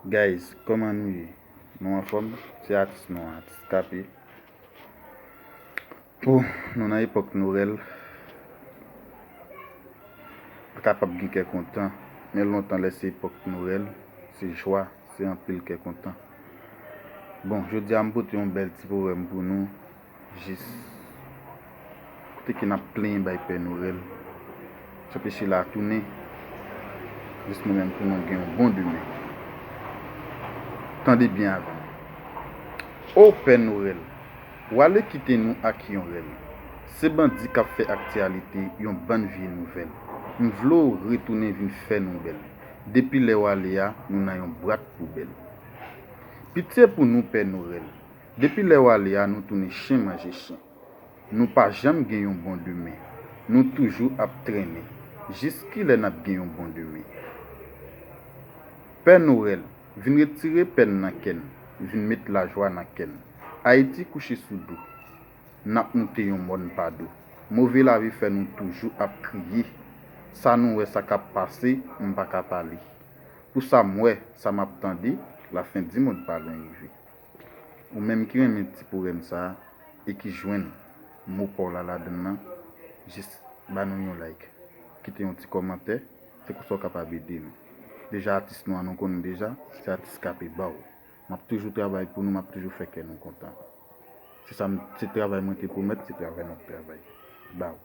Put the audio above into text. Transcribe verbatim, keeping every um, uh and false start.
Guys, kòman nou ye? Nou anfòm? Se atis nou an, atis K P. Pou nou nan epòk Nwèl, pa kapab gen kè kontan, men lontan lè se epòk Nwèl, se jwa, se anpil kè kontan. Bon, jodi a m pote yon bèl ti powèm pou nou, jis kote ke n ap plenyen bay Pè Nwèl. T ap peche la tounen, jis nou menm pou nou gen yon bon demen. Tande byen avè m. O Pè Nwèl, w ale kite nou ak yon rèl. Se bandi k ap fè aktyalite, yon bann vye nouvèl. M vle w retounen vin fè nou bèl. Depi lè w ale a, nou nan yon bwat poubèl. Pitye pou nou Pè Nwèl. Depi lè w ale a, nou tounen chen manje chen. Nou pa janm gen yon bon demen. Nou toujou ap trennen. Jis kilè n ap gen yon bon demen? Pè Nwèl, vin retire pèn nan kè n, vin met lajwa nan kè n. Ayiti kouche sou do, n ap moute yon mòn pa do. Move lavi fè nou toujou ap kriye. Sa nou wè, sa k ap pase, m pa ka pale. Pou sa m wè, sa m ap tande, lafen di mond pa lwen rive. Ou menm ki renmen ti powèm sa a e ki jwenn mo pa w la ladan l lan, jis ba nou yon like, kite yon ti kòmantè, se konsa w kapab ede nou. Deja atis nou an nou konnen deja, se atis K P Baw. M ap toujou travay pou nou, m ap toujou fè kè nou kontan. Se sa m, se travay mwen te pwomèt, se travay m ap travay. Baw.